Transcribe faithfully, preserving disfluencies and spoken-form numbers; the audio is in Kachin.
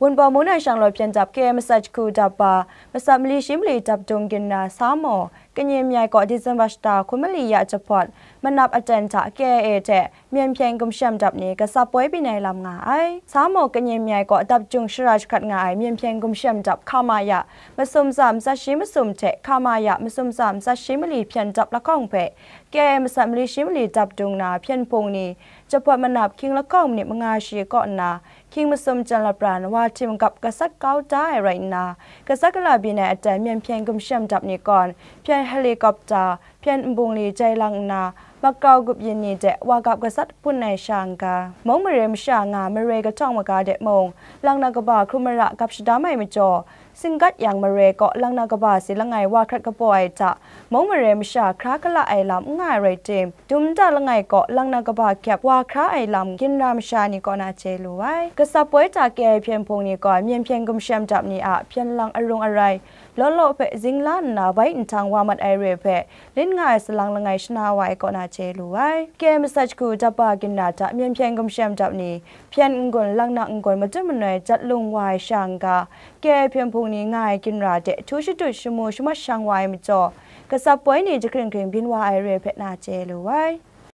Wunpawng mung na shang law hpyen dap K A masat jahku dap ba, masat mali shi mali dap dung ginra Samo, Kanye myen kaw December shata hkun mali ya jahpawt, manap aten hta K I A hte Myen Hpyen Gumshem Dap ni gasap poi byin ai lam nga ai. Samo Kanye myen kaw dap dung shara jahkrat nga ai Myen Hpyen Gumshem Dap hkama ya masum tsa matsat shi masum hte hkama ya masum tsa matsat shi mali hpyen dap lahkawng hpe K I A masat mali shi mali dap dung na hpyen hpung ni jahpawt manap hkying lahkawng minit manga shi kaw nna hkying masum jan lapran wa htim gap gasat kau da ai rai nna, gasat gala byin ai aten Myen Hpyen Gumshem Dap ni kawn hpyen helicopter, hpyen nbungli jai lang nna, makau gup yin ni de wa gap gasat hpun ai sha n-ga, mung mare masha nga mare kahtawng maga de mung, lang na kaba hkrum mara gap shadam ai majaw, singgat yang mare kaw lang na kaba si langai wa hkrat kabaw ai hta, mung mare masha hkra kala ai lam n nga ai rai tim, dum nta langai kaw lang na kaba kyep wa hkra ai lam ginra masha ni kaw na chye lu ai. Gasap poi hta K I A hpyen hpung ni kawn Myen Hpyen Gumshem Dap ni a hpyen lang arung arai, law law hpe zing la nna bai nhtang wa mat ai re hpe, lit nga ai salang langai shana wa ai kaw na chye lu ai. K I A masat jahku dap ba ginra hta Myen Hpyen Gumshem Dap ni hpyen n-gun, lang na n-gun, matut manoi jat lung wa ai sha n-ga, K I A hpyen hpung ni nga ai ginra de htu shadut shamu shamat shang wa ai majaw, gasap poi ni jahkring hkring byin wa ai re hpe na chye lu ai.